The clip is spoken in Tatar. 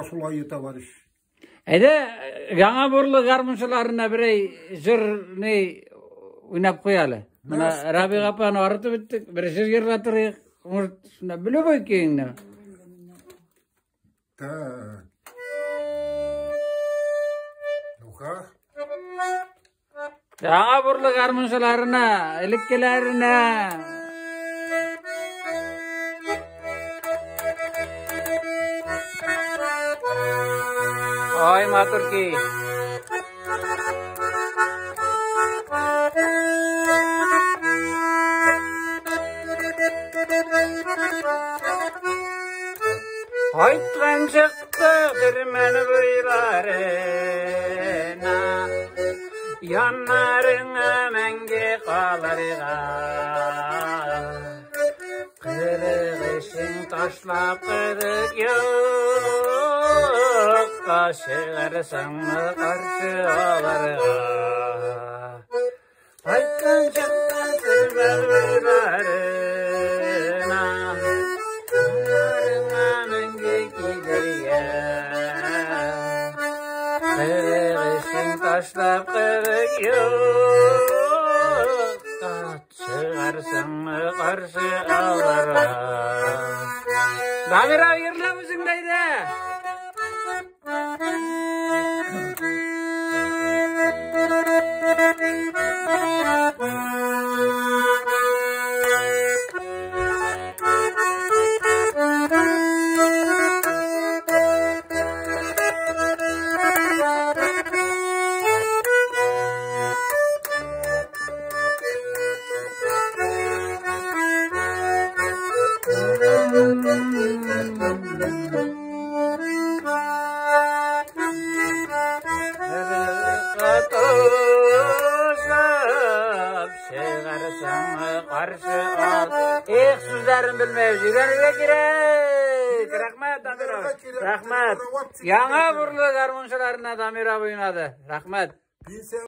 Шулай, товарищ. Әйдә, Яңа Бурлы гармунчыларына берәй җыр ни уйнап куй әле. Менә Рабига апаны арытып беттек, бер җыр йырлатырыйк. Может, шунда любой көеңне. Так. Ну-ка. Яңа Бурлы гармунчыларына, элеккеләренә. Ай, матур көй. Кайткан чыкты Дөрмән буйларына, Яннарыңа мәңге калырга. Кырык эшең ташлап 40 юкка чыгарсаңмы каршы аларга. Кайткан чыкты Дөрмән буйларына, Яннарыңа мәңге килергә. Кырык эшең ташлап 40 юкка чыгарсыңмы каршы аларга. Дамир абый, йырла үзең дә әйдә. Ташлап чыгарсаңмы каршы ал. Эх, сүзләрен белмәй өйрәнергә кирәк. Рәхмәт, Дамир абый. Рәхмәт. Яңа Бурлы гармунчыларына Дамир абый уйнады. Рәхмәт. Пенсия.